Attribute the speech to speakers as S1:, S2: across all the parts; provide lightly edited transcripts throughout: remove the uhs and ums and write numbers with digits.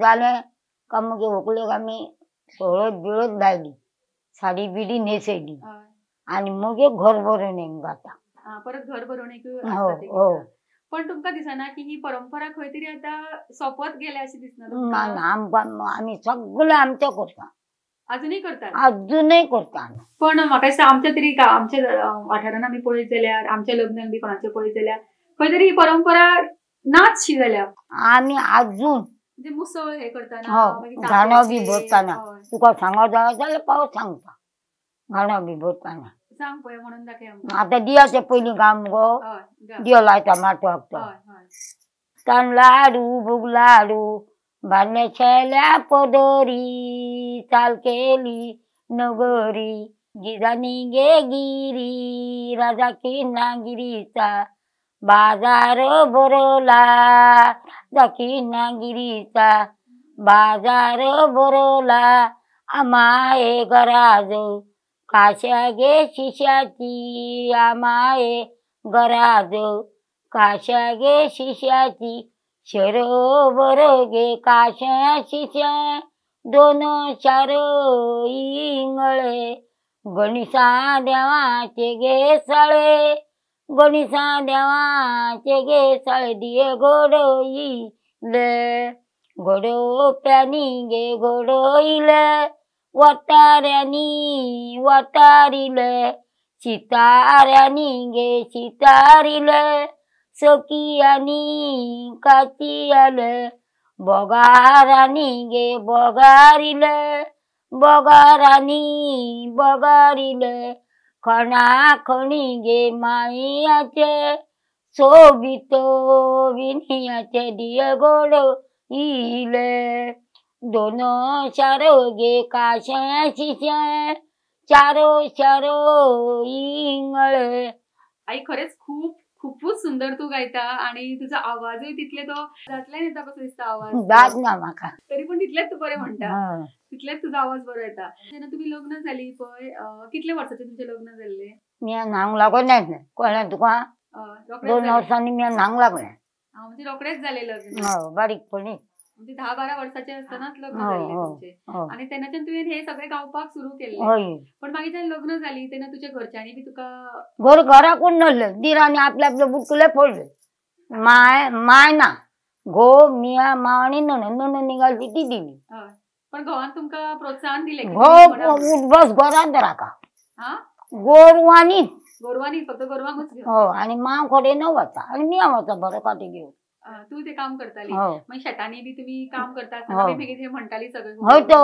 S1: जालें काय मागीर व्हंकलेक आमी हळद बिळद लायली, साडी बिडी न्हेसयली आनी मागीर घर भरोवणेक जाता.
S2: परत घर भरोवणेक.
S1: हो हो.
S2: पण तुमकां दिसना की ही परंपरा खंय तरी आतां सोंपत गेल्या अशी दिसना?
S1: ना ना, आमकां आमी सगळें आमचें करता,
S2: अजुनूय करतात,
S1: अजुनूय करता.
S2: पण म्हाका दिसता आमच्या तरी आमच्या वाठारान आमी पळयत जाल्यार, आमच्या लग्नाक बी कोणाचें पळयत जाल्यार खंय तरी ही परंपरा नाच शी जाल्या.
S1: आमी अजून
S2: म्हणजे मुसळ हे करतना,
S1: घाणो बी भरतना तुका सांगत जाल्यार पावस सांगता, घाणो बी भरतना
S2: सांग पळय म्हणून दाखय.
S1: आतां दियाचे पयलीं गाम गो दियो लायता माटवाक तो तान लाडू भूक लाडू बांदले शेल्या पदरी चाल केली नगरी गिरानी गे गिरी राजा किन्नागिरीचा बाजार भरला, राजा किन्नागिरीचा बाजार भरला, आमाये गराज काश्या गे शिशाची, आमाये गराज काश्या गे शिशाची, शरोबर गे काश्या शिशा दोन चार इंगळे, गणिसा देवाचे गे साळे, गणिसा देवाचे गे साळे दिये घडयले, घडोवप्यांनी गे घडयले, वताऱ्यांनी वतारिले, सिताऱ्यांनी गे सितारिले, सखियांनी काचियाले, बगारांनी गे बगारिले, बगारांनी बगारिले, खणाखणी गे मायाचे सोबीत विनयाचे दिये घडयले, दोन चार गे काशे शिशे चारो चारो इंगळे.
S2: आई खरेंच खूप खूपच सुंदर तू गायता आणि तुझा आवाजूय तितले तो जातले येता कसो दिसता आवाज
S1: जात ना म्हाका,
S2: तरी पण तितलेच तू बरें म्हणटा, तितलेच तुझा आवाज बरो येता. जेन्ना तुमी लग्न जाली पळय, कितले वर्साचे तुमचें लग्न जाल्लें?
S1: मी न्हावंक लागो ना कळ्ळें तुका, 2 वर्सांनी मी न्हावंक लागलें.
S2: म्हणजे रोखडेच जालें लग्न?
S1: हो, बारीकपणी,
S2: म्हणजे 10-12 वर्साचे असतानाच लग्न जाल्लें तुमचें. आनी तेन्नाच्यान तुवें हे सगळें गावपाक सुरू केल्लें. पण मागीर जेन्ना लग्न जाली तेन्ना तुज्या घरच्यांनी बी तुका
S1: घर घराकून नसलें, दिरांनी आपले आपले बुटकुले फोडले, माय माय ना घोव मिया माव आनी नणंद, नणंद घालची ती दिली.
S2: पण घोवान तुमकां प्रोत्साहन दिलें?
S1: घोव उठबस घरांत राखा, गोरवांनी
S2: गोरवांनी फक्त गोरवांकूच घेवन.
S1: हो, आनी माव कडेन न वता आनी मिया वता बरो काटी घेवन.
S2: तू ते काम करताली, मागीर शेतांनी बी तुमी काम करता आसतना मागीर हे म्हणटाली सगळें?
S1: हय, तो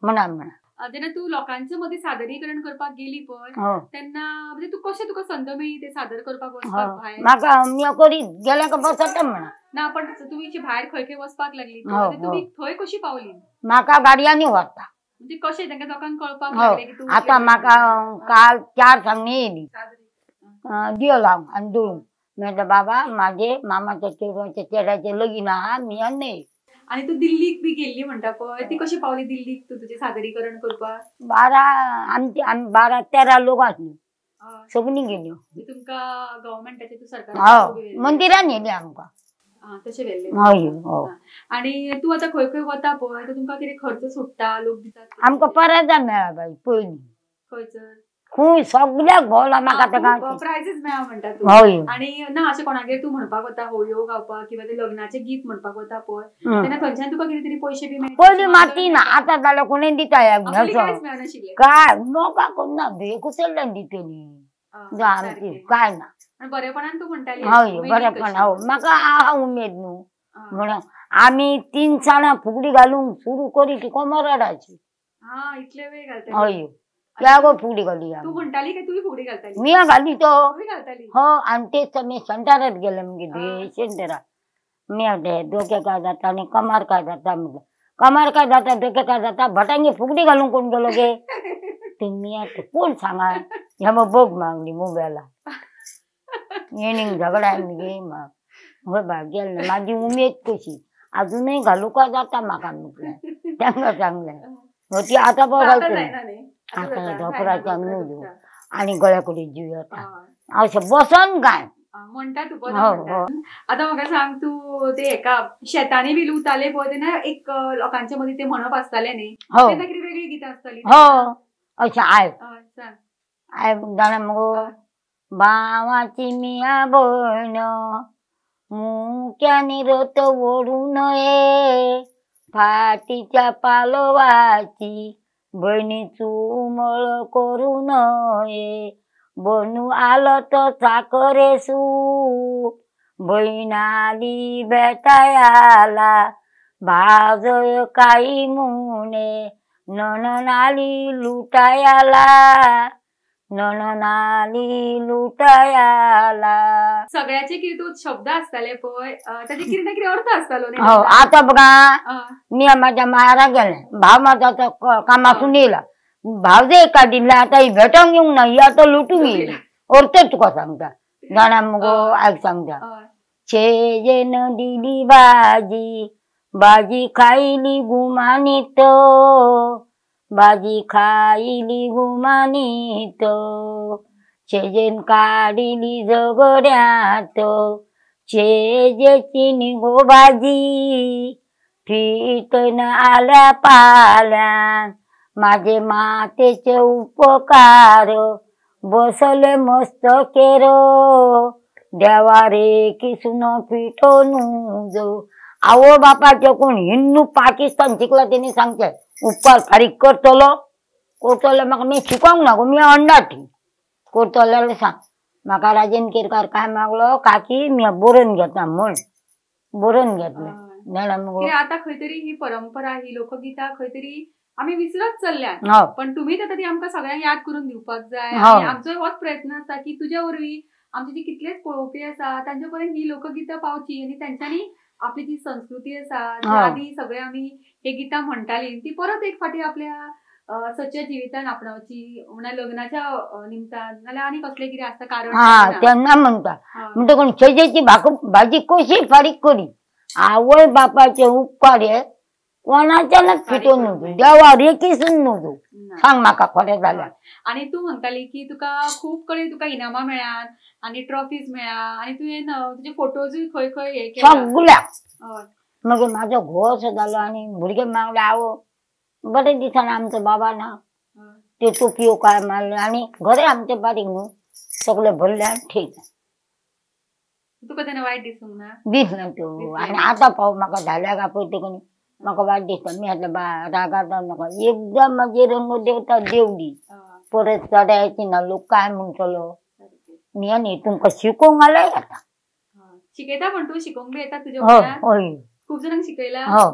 S1: म्हणा म्हणा.
S2: जेन्ना तू लोकांच्या मदीं सादरीकरण करपाक गेली पळय तेन्ना म्हणजे तू कशें तुका संद मेळ्ळी ते सादर करपाक वचपाक भायर?
S1: म्हाका मी करीत गेल्या काय बसता म्हणा
S2: ना, पण तुमी भायर खंय खंय वचपाक लागली तुमी थंय कशी पावली?
S1: म्हाका गाडयांनी व्हरता.
S2: म्हणजे कशें तांकां लोकांक कळपाक लागलें की तूं?
S1: आतां म्हाका काल 4 सांगणी येयली दियो लावन आनी दवरून. म्हटलं बाबा माझे मामाच्या चेडवाच्या चेड्याचे लगीन आहा, मी न्हय.
S2: आनी तूं दिल्लीक बी गेल्ली म्हणटा पळय, ती कशी पावली दिल्लीक तूं तुजें सादरीकरण करपाक?
S1: 12 आमचे आमी 12-13 लोक आसली, सगळीं गेली.
S2: तुमकां गव्हर्मेंटाचे तूं सरकार
S1: हो मंदिरान व्हेली आमकां.
S2: तशें व्हेल्लें.
S1: हय हो.
S2: आनी तूं आतां खंय खंय वता पळय तुमकां कितें खर्च सुट्टा, लोक दितात?
S1: आमकां पराजा मेळ्ळा बाई पयलीं.
S2: खंयसर?
S1: खूंय सगळ्याक भोंवला म्हाका आतां.
S2: प्रायजीस मेळ्ळा म्हणटा तूं.
S1: हय.
S2: आनी ना अशें कोणागेर तूं म्हणपाक वता होळयो गावपाक किंवा ते लग्नाचें गीत म्हणपाक वता पळय तेन्ना थंयच्यान तुका कितें तरी पयशे बी मेळटा?
S1: पयलीं माती ना, आतां जाल्यार कोणूय दिता.
S2: कांयच मेळनाशिल्लें?
S1: काय मोका कोण ना, कुसल्यान दितली आमची काय ना.
S2: बरेपणान तूं म्हणटाली?
S1: हय बरेपण. हो म्हाका आहा उमेद न्हू म्हणून आमी 3 जाणां फुगडी घालूंक सुरू करी ती कमर रडाची.
S2: इतले वेळ घालता?
S1: हय, त्या गो फुगडी घाली.
S2: तूं म्हणटाली काय तूं फुगडी घालताली?
S1: मी घाली तो.
S2: घालताली?
S1: हो. आनी तेच मी सेंटरात गेले मागीर सेंटरात मी डोके काय जाता आनी कमर काय जाता म्हटलं, कमर काय जाता डोके काय जाता, भटांगे फुगडी घालूंक कोण गेलो गे ते मी कोण सांगा ह्या मग बघ मागली मोबायला येणींग झगडा मगे मग होय बा गेल. माझी उमेद कशी अजूनही घालू का जाता म्हाका म्हटलं तांकां सांगलें. हो ती आतां पळय घालतली आता धोपराच्या न्हू आणि गळ्याकडे जीव येता अशें बसन काय
S2: म्हणटा तूं बरें म्हणटा. आतां म्हाका सांग, तूं ते एका शेतांनी बी लुवताले पळय तेन्ना एक लोकांच्या मदीं ते म्हणप आसतालें न्ही, तेन्ना कितें वेगळी गितां आसताली?
S1: हो अशें आयक आयक जाणा मगो, भावाची मिया भयण मुक्यानी रथ ओडू नये, फाटीच्या पालवाची भयणी चुमळ करू नये, बनू आलो तो साकरे सू भयणाली भेटायाला, भाजय काही मुने नणनाली लुटायाला, नणनाली लुटायाला.
S2: सगळ्याचे कितें तूं शब्द आसताले पळय ताचे कितें ना कितें अर्थ आसतालो.
S1: हो आतां बघा मी माझ्या मायरा गेले, भाव माझा कामासून येयला, भाव जे काडिल्ले आतां ही भेटोंक येवंक ना, ही आतां लुटूंक येयली. अर्थ तुका सांगता जाणा मुगो, आयक सांगता. शेजेन दिली भाजी, भाजी खायली गुमानीत, भाजी खायली गुमानीत, शेजेन काडिली झगड्यांत, शेजेची निगो भाजी फिटन आल्या पाल्यान, माझे मातेचे उपकार बसले मस्त केरो, देवा रे किसून फिटोनू जो. आवय बापाचे कोण हिंदू पाकिस्तान शिकला तेणी सांगचे उपकार फारीक करतलो करतलो. म्हाका मी शिकोंक ना गो, मी अंडाटी करतलो सांग. म्हाका राजेंद्र केरकार काय मागलो, काकी मी बरोवन घेता म्हण बरोवन घेतलें जाणा मुगो.
S2: आतां खंय तरी ही परंपरा ही लोकगितां खंय तरी आमी विसरत चल्ल्यात, पण तुमी आतां ती आमकां सगळ्यांक याद करून दिवपाक जाय. आनी आमचो होच प्रयत्न आसा की तुज्या वरवीं आमचे जी कितलेच पळोवपी आसा तांचे पर्यंत ही लोकगितां पावची आनी तांच्यांनी आपली जी संस्कृती आसा, आदी सगळे आमी हे गितां म्हणटाली ती परत एक फाटी आपल्या सदच्या जिवितान आपणावची, म्हणल्यार लग्नाच्या निमतान नाल्यार आनी कसलें कितें आसता कारण
S1: तेन्ना म्हणटा. म्हणटकून शेजेची भाजी कशी फारीक करी, आवय बापाचे उपकार हे कोणाच्यानच फिटोवन न्हू, देवा रेकीसून न्हू. सांग म्हाका खरें जाल्यार.
S2: आनी तूं म्हणटाली की तुका खूब कडेन तुका इनामां मेळ्ळ्यात आनी ट्रॉफीज मेळ्ळ्या आनी तुवें तुजे फोटोजूय खंय खंय हे केला
S1: सगळ्याक. मागीर म्हाजो घोव असो जालो आनी भुरगे मागले आवो बरें दिसना आमचो बाबा ना, त्यो तोपयो काय मारल्यो आनी घरे आमचें बारीक न्हू सगळें भरलें आनी ठेयलें.
S2: तुका तेन्ना वायट दिसूंक ना?
S1: दिसना त्यो. आनी आतां पाव म्हाका धाल्याक आपयता कोणी म्हाका वायट दिसता. मी म्हटलें बा रागार जावं नाका, एकदां म्हाजी रंग देवता देवली परत चडायची ना, लोक काय म्हणटलो. मी आनी तुमकां शिकोवंक आल्यार येता.
S2: शिकयता पण तूं शिकोवंक बी येता तुज्या?
S1: हय
S2: खूब जाणांक शिकयला.
S1: हो.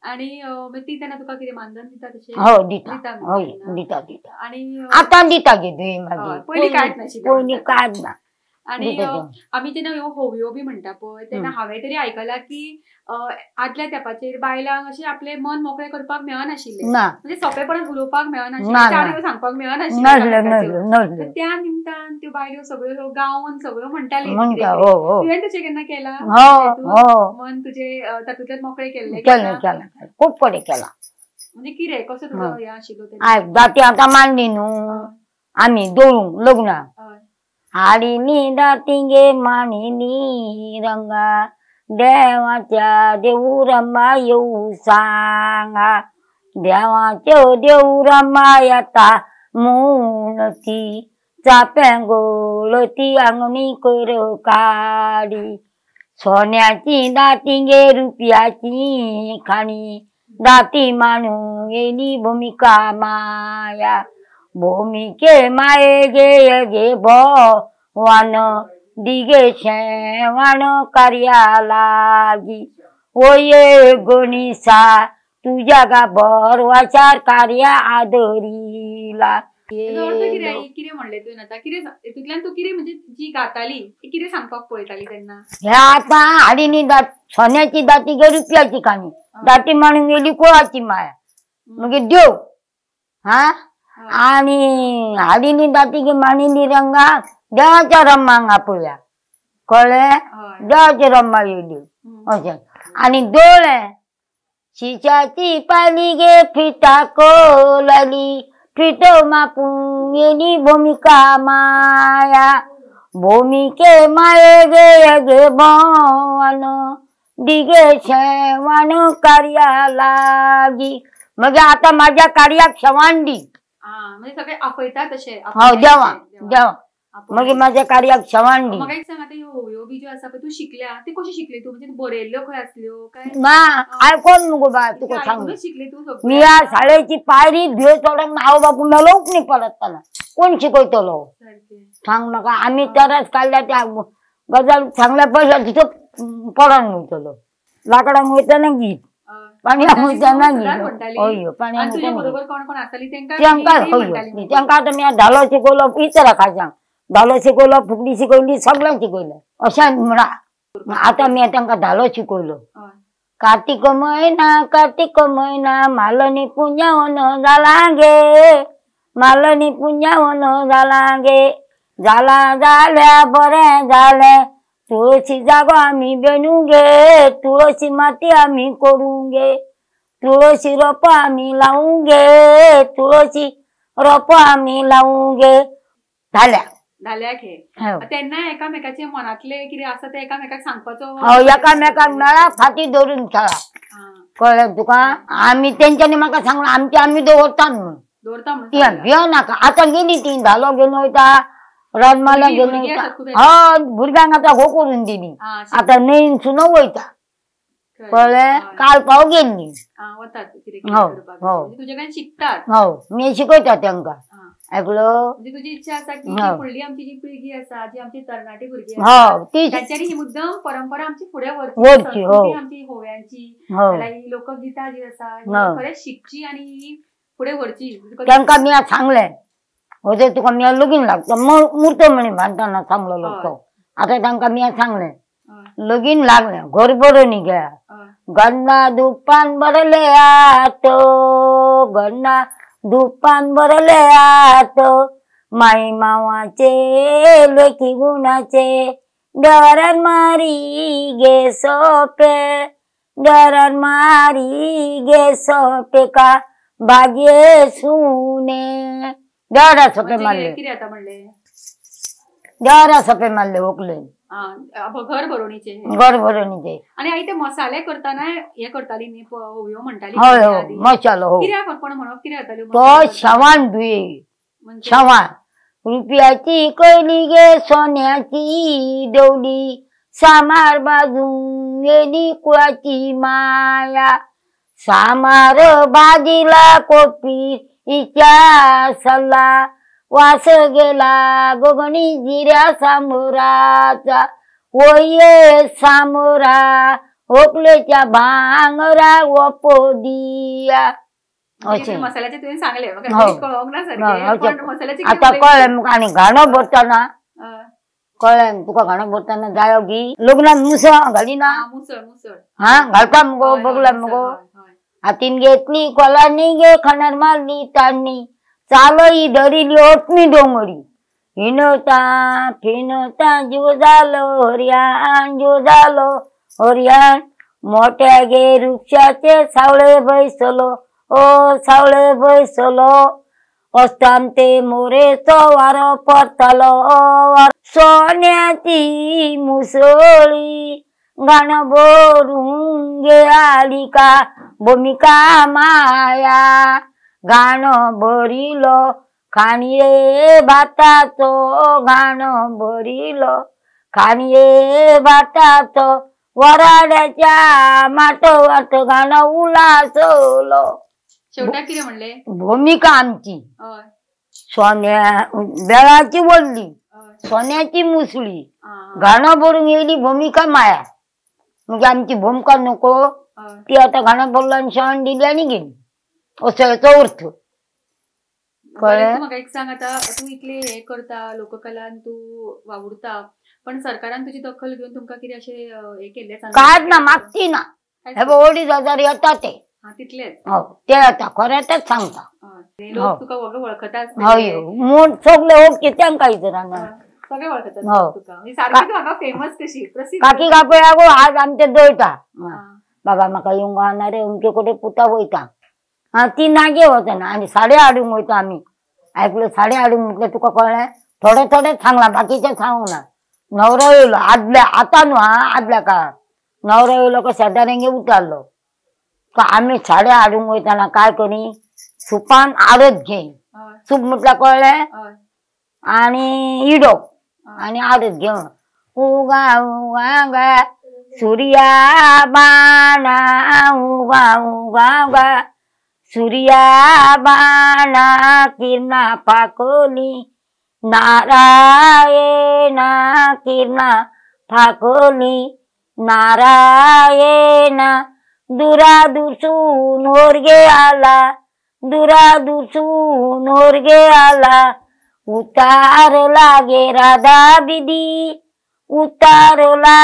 S2: आनी ती तेन्ना तुका कितें मानधन दिता तशें?
S1: हो दिता, हय दिता दिता.
S2: आनी
S1: आतां दिता गे तुवें मागीर,
S2: पयलीं कांयच नाशिल्लें.
S1: पयलीं कांयच ना.
S2: आनी आमी जेन्ना ह्यो होवयो बी म्हणटा पळय तेन्ना हांवें तरी आयकलां की आदल्या तेंपाचेर बायलांक अशें आपलें मन मोकळें करपाक मेळनाशिल्लें, म्हणजे सोंपेपणान उलोवपाक मेळनाशिल्लें, चाडयो सांगपाक मेळनाशिल्लें. त्या निमतान त्यो बायलो सगळ्यो गावन सगळ्यो म्हणटाल्यो. तुवें तशें केन्ना केलां? मन तुजें तातूंतल्यान मोकळें केल्लें?
S1: खूब कडेन केलां.
S2: म्हणजे कितें कसो तुजो हें आशिल्लो?
S1: दाती आतां मांडली न्हू आमी दवरूंक लग्नाक, हाडिली दाती गे मांडिली रंगा, देवाच्या देवूरमा येऊ सांगा, देवाच्यो देवूरमा येता म्हूण ती चाप्यां गोळती आंगणी कर काडी, सोन्याची दाती गे रुपयाची खाणी, दाती मांडून येयली भुमिका माया, भूमिके माये गे गे भोवान दिगे शेवाण कार्या लागी, ओये गणिसा तुज्या गा बरवाचार कार्या आदरीला.
S2: कितें म्हणलें तुवें आतां? कितें हितूंतल्यान तूं कितें म्हणजे जी गाताली ती कितें सांगपाक पळयताली तेन्ना?
S1: हे आतां हाडिनी दात सोन्याची दाती गे रुपयाची खाणी, दाती मांडून गेली कोळाची माया, मागीर देव हा. आनी हाडिली दाती गे मांडिली रंगा, देवाच्या रम्मांक आपया, कळ्ळें? देवाच्या रम्मा येयली अशें. आनी दोळे शिशाची पाली गे फिटाक लायली, फिट मापून येयली भुमिका माया, भूमिके माये गे गे भोवन दिगे शेवण कार्या लागी. मगे आता माझ्या कार्याक शेवाण दी.
S2: म्हणजे सगळे आपयता तशे.
S1: हो देवा देवा मगे माझ्या कार्याक शेवाण दी.
S2: म्हाका एक सांग, आतां ह्यो होवयो बी ज्यो आसा पळय तूं शिकल्या, ती कशी शिकली तूं? म्हणजे बरयल्ल्यो खंय आसल्यो काय
S1: ना आयकोन मुगो बाय तुका सांग
S2: शिकली तूं?
S1: मी ह्या शाळेची पायरी धुये चडोंक आवय बापूय मेलोच न्ही परत. कोण शिकयतलो सांग म्हाका? आमी तरस काडल्या त्या गजाल सांगल्या पयशे तिथं पडोन वयतलो. लाकडांक वयतना गीत, पाणयाक वयतना गीत. हय पाणयाक तेंकां हय तेंकां आतां मी धालो शिकयलो, इतरा खाशांक धालो शिकयलो, फुगडी शिकयली, सगळ्यांक शिकयलें. अशें म्हणा आतां मी तेंकां धालो शिकयलो. कार्तिक म्हयना कार्तिक म्हयना मालनी पुंजावन जाला गे, मालनी पुंजावन जाला गे, जाला जाल्या बरें जालें, तुळशी जागो आमी बेणू गे, तुळशी माती आमी करूं गे, तुळशी रोपां आमी लावूं गे, तुळशी रोपां आमी लावूं गे. जाल्या
S2: धाल्याक हे तेन्ना एकामेकाचे मनातले कितें आसा ते एकामेकाक सांगपाचो.
S1: हय एकामेकाक मेळा फाटी धरून खेळा. कळ्ळें तुका? आमी तेंच्यांनी म्हाका सांगलां आमचे आमी दवरतात म्हणून.
S2: दवरता म्हणून
S1: भियो नाका. आतां गेली ती धालो घेवन वयता, राजमाला घेवन वयता. हय भुरग्यांक आतां हो करून दिली, आतां न्हंयन सुनो वयता. कळ्ळें? काल पाव गेल्ली.
S2: शिकतात.
S1: हो मी शिकयता तेंकां. आयकलो?
S2: म्हणजे तुजी इच्छा आसा की फुडली आमची जी पिळगी आसा, जी आमची तरणाटी भुरगीं आसा तांच्यांनी ही मुद्दम परंपरा आमची फुडें व्हरची, आमची होव्यांची ही लोकगीतां जी आसा खरेंच शिकची आनी ही फुडें व्हरची.
S1: तांकां मी सांगलें हो तुका मी लगीन लागता मूर्त म्हणी बांदतना सांगलेलो तो. आतां तांकां मी सांगलें लगीन लागलें घर बरोवनी घ्या, गन्ना दुपान बरले आत, गन्ना दुपान बरले आत, माई मावाचे लेखी गुणाचे, दरान मारी गे सोपे, दरान मारी गे सोपे का भाग्ये सुने. दरा सोपे मारले, दरा सोपे मारले होकले
S2: घर भरोवणीचे.
S1: घर भरोवणीचे.
S2: आनी आई ते मसाले करतना हे करताली न्ही, होवयो म्हणटाली.
S1: हय हय मसालो. हो
S2: कित्याक कोण म्हणप कितें जाताल्यो?
S1: तो शेवान धुये, शेवान रुपयाची कयली गे सोन्याची देवली, सामार बाजून गेली कुळाची माया, सामार भाजीला कोपी इच्या सल्ला, वास गेला गगनी जिऱ्या सामोराचा, वये सामोरा होकलेच्या भांगरा वपोदिया.
S2: अशें मसाल्याचे तुवें सांगलें कळोंक ना सारकें.
S1: आतां कळ्ळें. आनी घाणो भरतना कळ्ळें तुका? घाणो भरतना जायो गी लग्नाक मुसळ घालिना? हा घालता मुगो, बगला मुगो. हातीन घेतली कोलांनी गे खाणार मारली तांणी, चालई धरिली ओटणी डोंगरी, हिनवता फिनवता जीव जालो हरयान, जीव जालो हरयान, मोठ्या गे वृक्षाचे सावळे बैसलो, ओ सावळे बैसलो, अस्तांते मोरेचो वारो परतलो, सोन्याची मुसळी गाणं भरून गे आली का भूमिका माया, गाणं भरिलो खाणये भाताचो, गाणं भरिलो खाणये भाताचो, वराड्याच्या माटवात गाणं उलासलो.
S2: शेवटाक कितें म्हणलें?
S1: भूमिका आमची सोन्या बेळाची वडली, सोन्याची मुसळी, गाणं भरून येयली भूमिका माया. म्हणजे आमची भूमिका नको ती आतां गाणं भरलो आनी शेवण दिली आनी गेली. असो हेचो अर्थ.
S2: कळ्ळें? म्हाका एक सांग, आतां तूं इतलें हें करता, लोककलान तूं वावुरता, पण सरकारान तुजी दखल घेवन तुमकां कितें अशें हें केल्लें?
S1: कांयच ना, मागची ना. हे पळय 2,500 येता ते.
S2: तितलेच?
S1: हो ते येता, खरें तेच सांगता.
S2: लोक तुका वळखता?
S1: हय म्हूण सगळे ओके तेंकां विचारना,
S2: सगळे वळखतात तुका. सारकी तूं हांगा फेमस कशी, प्रसिद्ध.
S1: काकी कापय आगो आज आमचे दळटा, बाबा म्हाका येवंक गावना रे, अमके कडेन पुता वयता. आं ती नागे वचना आनी साडे हाडूंक वयता आमी. आयकलें? साडे हाडूंक म्हटल्यार तुका कळ्ळें? थोडें थोडें सांगलां, बाकीचें सांगूंक ना. नवरो येयलो आदल्या आतां न्हू आं आदल्या काळार नवरो येयलो काय शेजाऱ्यांगे उतारलो आमी साड्या हाडूंक वयताना काय करी सुपान आरत घे सूप म्हटल्यार कळ्ळें आनी इडो आनी आरत घेवन उगा उगा गा सुर्या बाणा उगा उगा गा सुर्या बाणा किरणा फाकली नारायणा किरणा फाकली नारायणा दुरादूरसून होरगे आला दुरादूरसून होरगे आला उतार लागे राधा बिदी उतारला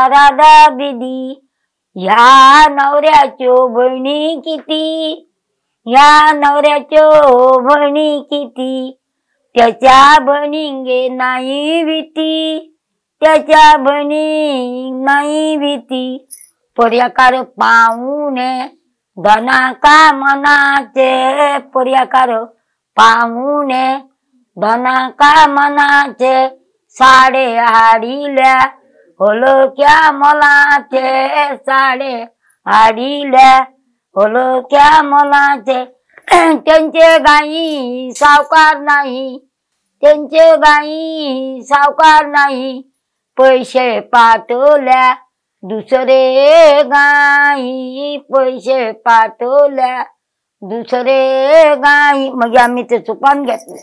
S1: राधा बिदी ह्या नवऱ्याच्यो भयणी किती ह्या नवऱ्याच्यो भयणी किती त्याच्या भयणींगे नाही भीती त्याच्या भयणी नाही भीती पर्याकार पाहुणे धना का मनाचे पर्याकार पाहुणे धना का मनाचे साडे हाडिल्या हलक्या मलाचे साडे हाडिल्या हलक्या मलाचे त्यांचे गाई सावकार नाही त्यांचे गाई सावकार नाही पैसे पाठवल्या दुसरे गाई पैसे पाठवल्या दुसरे गाई. मागीर आमी ते सुपान घेतले.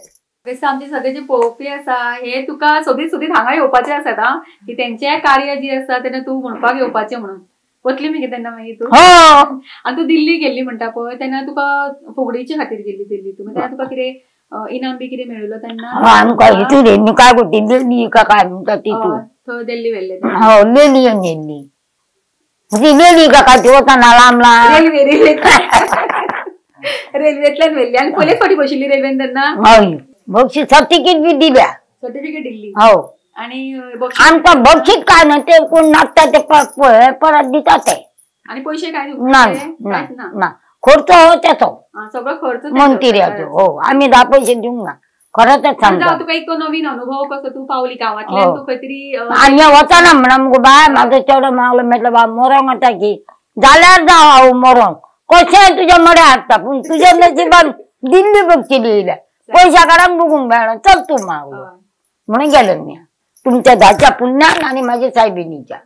S2: आमचे सगळे जे पळोवपी आसा हे तुका सोदीत सोदीत हांगा येवपाचे आसात आं की तेंचे कार्य जी आसा तेन्ना तूं म्हणपाक येवपाचें म्हणून वतली मगे तेन्ना मागीर तूं. आनी तूं दिल्ली गेल्ली म्हणटा पळय तेन्ना तुका फुगडीचे खातीर गेल्ली दिल्ली तूं, तेन्ना तुका कितें इनाम बी कितें मेळिल्लो तेन्ना?
S1: आमकां हितून काय गो दिल्ली काय म्हणटा तितून
S2: थंय दिल्ली व्हेल्ले.
S1: हो लेली गेल्ली ती लेली का ती वताना लांब लांब
S2: रेल्वे रेल्वेंतल्यान व्हेल्ली. आनी पयलेच फावटी बशिल्ली रेल्वेन तेन्ना?
S1: हय बक्षीस सर्टिफिकेट बी दिल्या.
S2: सर्टिफिकेट दिल्ली.
S1: हो
S2: आणि
S1: आमकां बक्षीस काय ना ते कोण नाचता ते परत दिता ते.
S2: आणि पैसे काय
S1: ना ना खर्च हो त्याचो
S2: सगळो खर्च
S1: मंत्र्याचो. हो आमी 10 पैसे दिवंक ना खरंच सांगता.
S2: तुका एक तो नवीन अनुभव कसो तूं पावली गांवांतल्यान तूं खंय तरी
S1: आनी वचना म्हणा मुगो बाय म्हाजो चेडो मागलो म्हटलं बा मरोंक आतां की जाल्यार जावं हांव मरोंक कशें तुज्या मडें हाडटा पूण तुज्या नशिबान दिल्ली बघची येयल्या पैशा काडून बघूंक मेळना चल तूं मागलो म्हणून गेले मी तुमच्या धाच्या पुण्यान आनी म्हाज्या सायबिणीच्या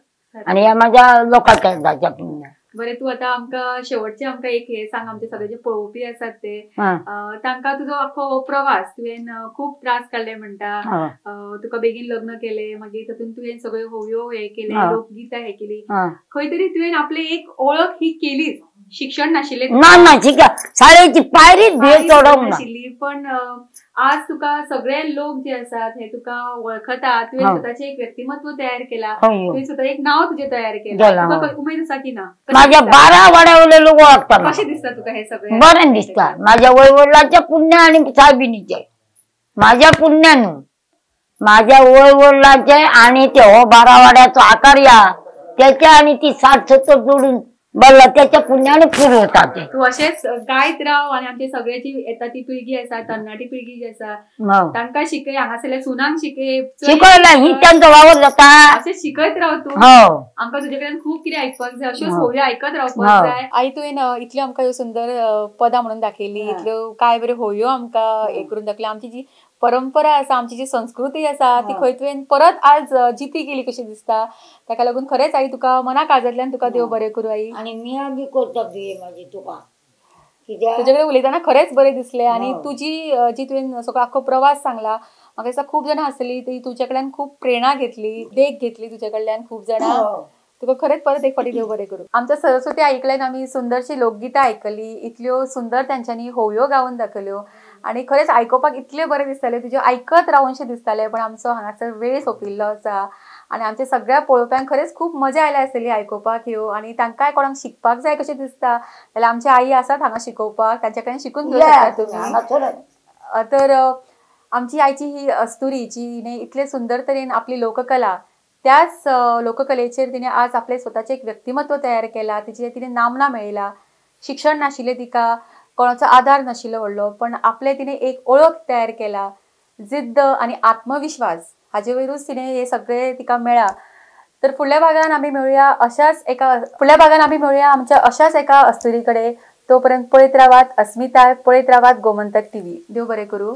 S1: आनी ह्या म्हाज्या लोकांच्या धाच्या पुण्यान.
S2: बरें तूं आतां आमकां शेवटचें आमकां एक हें सांग आमचे सगळे जे पळोवपी आसात ते तांकां तुजो आख्खो प्रवास तुवें खूब त्रास काडले म्हणटा, तुका बेगीन लग्न केलें मागीर तातूंत तुवें सगळ्यो होवयो हे केले लोकगितां हे केली, खंय तरी तुवें आपली एक ओळख ही केलीच. शिक्षण नाशिल्लें
S1: ना ना शाळेची पायरीच चडोवंक
S2: नाशिल्ली पण आज तुका सगळे लोक जे आसात हे तुका वळखतात. तुवें स्वताचें एक व्यक्तिमत्व तयार केला, तुवें स्वता एक नांव तुजें तयार केलां. तुका उमेद आसा की ना?
S1: माझ्या 12 वाड्यावयले लोक वळखता.
S2: कशें दिसता तुका हे सगळें?
S1: बरें दिसता. माझ्या वय वडिलांच्या पुण्या आनी सायबिणीचे माझ्या पुण्यान माझ्या वय वडिलांचे आनी ते हो 12 वाड्याचो आकार या त्याच्या आनी ती 60-70 जोडून बल्ला त्याच्या पुण्याने पुरो होता ते.
S2: तूं अशेंच गायत राव आनी आमचे सगळे जी येता ती पिळगी आसा तरणाटी पिळगी जी आसा तांकां शिकय, हांगासरल्या सुनांक शिकय.
S1: शिकयला ही तांचो वावर जाता.
S2: अशें शिकयत राव तूं. आमकां तुजे कडल्यान खूब कितें आयकपाक जाय, अश्योच होवयो आयकत रावपाक जाय. आई तुवें इतल्यो आमकां ह्यो सुंदर पदां म्हणून दाखयली, इतल्यो काय बऱ्यो होवयो आमकां हें करून दाखयल्यो. आमची जी परंपरा आसा आमची जी संस्कृती आसा ती खंय तुवें परत आज जिती केली कशी दिसता. ताका लागून खरेंच आई तुका मना काळजांतल्यान तुका देव बरें करूं आई.
S1: आनी मिया बी करता तुवें म्हाजी तुका
S2: तुजे कडेन उलयतना खरेंच बरें दिसलें. आनी तुजी जी तुवें सगळो आख्खो प्रवास सांगला म्हाका दिसता खूब जाणां आसतलीं ती तुजे कडल्यान खूब प्रेरणा घेतली, देख घेतली तुजे कडल्यान खूब जाणां. तुका खरेंच परत एक फावटी देव बरें करूं. आमच्या सरस्वती आई कडल्यान आमी सुंदरशी लोकगितां आयकली, इतल्यो सुंदर तांच्यांनी होवयो गावन दाखयल्यो आनी खरेंच आयकुपाक इतलें बरें दिसतालें, तुजें आयकत रावनशें दिसतालें. पण आमचो हांगासर वेळ सोंपिल्लो आसा आनी आमच्या सगळ्या पळोवप्यांक खरेंच खूब मजा आयल्या आसतली आयकुपाक ह्यो आनी तांकांय कोणाक शिकपाक जाय कशें दिसता जाल्यार आमची आई आसात हांगा शिकोवपाक, तांच्या कडेन शिकून घेवंक शकता तुमी. तर आमची आईची ही अस्तुरी जी हिणें इतले सुंदर तरेन आपली लोककला त्याच लोककलेचेर तिणें आज आपलें स्वताचें एक व्यक्तिमत्व तयार केलां, तिचें तिणें नामना मेळयला. शिक्षण नाशिल्लें तिका, कोणाचो आदार नाशिल्लो व्हडलो, पण आपलें तिणें एक ओळख तयार केला. जिद्द आनी आत्मविश्वास हाजे वयरूच तिणें हे सगळे तिका मेळ्ळा. तर फुडल्या भागान आमी मेळुया अशाच एका फुडल्या भागान आमी मेळुया आमच्या अशाच एका अस्तुरी कडेन. तोपर्यंत पळयत रावात अस्मिताय, पळयत रावात गोमंतक टीव्ही. देव बरें करूं.